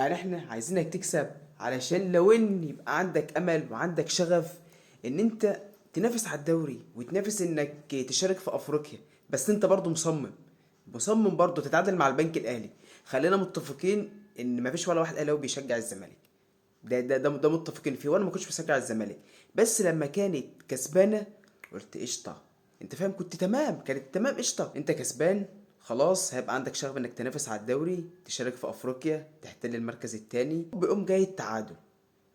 يعني احنا عايزينك تكسب علشان لو ان يبقى عندك امل وعندك شغف ان انت تنافس على الدوري وتنافس انك تشارك في افريقيا. بس انت برضو مصمم، مصمم برضو تتعادل مع البنك الاهلي. خلينا متفقين ان مفيش ولا واحد اهلاوي بيشجع الزمالك، ده متفقين فيه. وانا ما كنتش بشجع الزمالك، بس لما كانت كسبانه قلت قشطه، انت فاهم، كنت تمام، كانت تمام قشطه، انت كسبان خلاص، هيبقى عندك شغف انك تنافس على الدوري، تشارك في افريقيا، تحتل المركز الثاني. بيقوم جاي التعادل،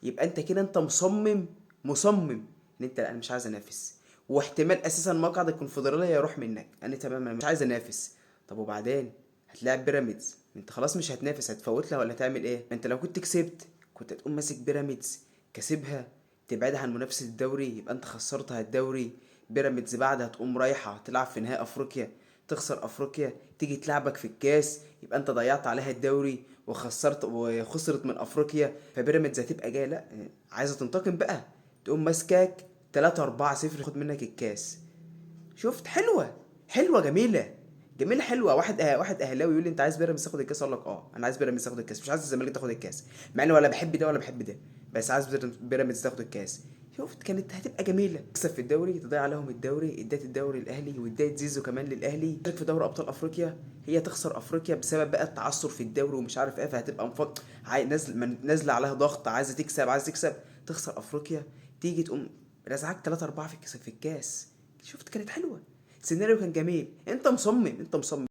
يبقى انت كده انت مصمم، مصمم ان انت لا، انا مش عايز انافس، واحتمال اساسا مقعد الكونفدراليه يروح منك، انا تمام انا مش عايز انافس. طب وبعدين هتلاعب بيراميدز، انت خلاص مش هتنافس، هتفوت لها ولا تعمل ايه؟ ما انت لو كنت كسبت كنت هتقوم ماسك بيراميدز كسبها، تبعدها عن منافسه الدوري، يبقى انت خسرتها الدوري. بيراميدز بعدها تقوم رايحة تلعب في نهائي افريقيا، تخسر افريقيا، تيجي تلعبك في الكاس، يبقى انت ضيعت عليها الدوري وخسرت، وخسرت من افريقيا. فبيراميدز هتبقى جاية لا عايزه تنتقم بقى، تقوم ماسكاك 3 4 0 خد منك الكاس. شفت؟ حلوة، حلوة، جميلة، جميلة، حلوة. واحد واحد اهلاوي يقول لي انت عايز بيراميدز تاخد الكاس، اقول لك اه انا عايز بيراميدز تاخد الكاس، مش عايز الزمالك تاخد الكاس، مع اني ولا بحب ده ولا بحب ده، بس عايز بيراميدز تاخد الكاس. شفت؟ كانت هتبقى جميلة. تكسب في الدوري، تضيع عليهم الدوري، اديت الدوري الاهلي واديت زيزو كمان للاهلي. تشارك في دوري ابطال افريقيا، هي تخسر افريقيا بسبب بقى التعثر في الدوري ومش عارف ايه، فهتبقى نازله عليها ضغط، عايزه تكسب، عايزه تكسب، تخسر افريقيا، تيجي تقوم رزعك 3 4 في الكاس، في الكاس. شفت؟ كانت حلوة، السيناريو كان جميل. انت مصمم، انت مصمم.